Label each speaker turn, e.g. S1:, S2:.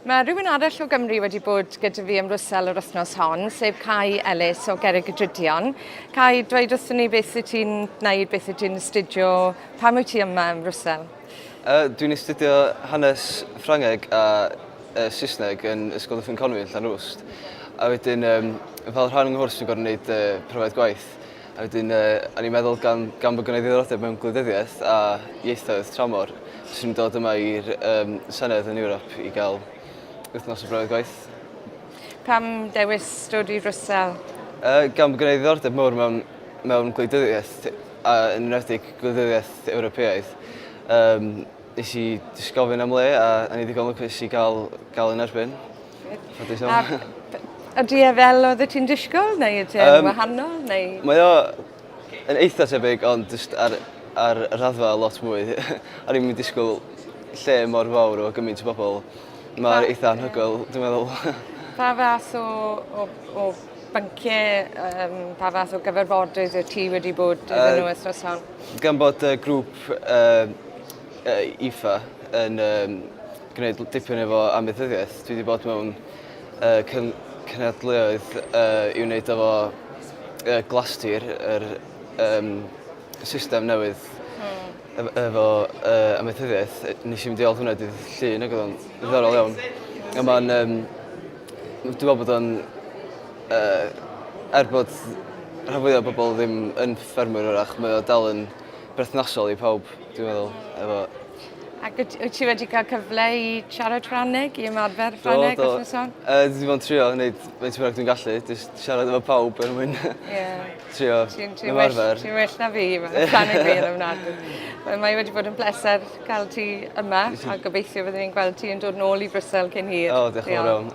S1: Mae rhywun arall o Gymru wedi bod gyda fi ym Mrwsel yr wythnos hon, sef Cai Ellis o Gerrig y Drudion. Cai, dweud wrthyn ni beth wyt ti'n gwneud, beth wyt ti'n astudio, pam wyt ti yma ym Mrwsel?
S2: Uh, dwi'n astudio hanes Ffrangeg a uh, Saesneg yn Ysgol Dyffryn Conwy yn Llanrwst. A wedyn, um, fel rhan o'n nghwrs, dwi'n gorfod gwneud uh, profiad gwaith. A wedyn, uh, o'n i'n meddwl gan, gan bod gennau ddiddordeb mewn gwleidyddiaeth a ieithoedd tramor, fyswn i'n dod yma i'r um, Senedd yn Ewrop i gael wythnos o brofiad gwaith.
S1: Pam dewis dod i Frwsel?
S2: Uh, gan bod gennau ddiddordeb mawr mewn, mewn gwleidyddiaeth, a yn enwedig gwleidyddiaeth Ewropeaidd, um, nes i jyst gofyn am le a o'n i ddigon lwcus i gael, gael yn erbyn. Ffodus iawn.
S1: A ydy e fel oeddet ti'n disgwyl neu ydy e'n um, wahanol neu?
S2: Mae o yn eitha tebyg ond jyst ar, ar raddfa lot mwy. O'n i'n disgwyl lle mor fawr o gymaint o bobl. Mae'n eitha anhygoel, dwi'n meddwl.
S1: Pa fath o, o, o bynciau, um, pa fath o gyfarfodydd wyt ti wedi bod iddyn nhw wythnos hon?
S2: Gan bod y grŵp uh, uh, IFA yn um, gwneud dipyn efo amaethyddiaeth. Dwi wedi bod mewn uh, cyn cynadleoedd uh, i wneud efo uh, glastir, yr um, system newydd mm. efo uh, amaethyddiaeth. Nes i mynd i weld hwnna dydd Llun ac oedd o'n ddiddorol iawn. A mae'n... Um, dwi'n meddwl bod o'n... Uh, er bod rhan fwyaf o bobl ddim yn ffermwyr wrach, mae o dal yn berthnasol i pawb, dwi'n meddwl, efo
S1: Ac wyt, wyt ti wedi cael cyfle i siarad Ffrangeg, i ymarfer Ffrangeg
S2: Do, do.
S1: wythnos hon?
S2: Yy, dwi 'di bod yn trio neud faint bynnag dwi'n gallu, jyst siarad efo pawb er mwyn
S1: Ie.
S2: trio
S1: Ti'n ti well,
S2: ymarfer.
S1: ti'n well na fi, mae Ffrangeg fi yn ofnadwy. Wel, mae wedi bod yn bleser cael ti yma a gobeithio fyddwn ni'n gweld ti yn dod nôl i Brwsel cyn hir.
S2: O, diolch yn fawr iawn.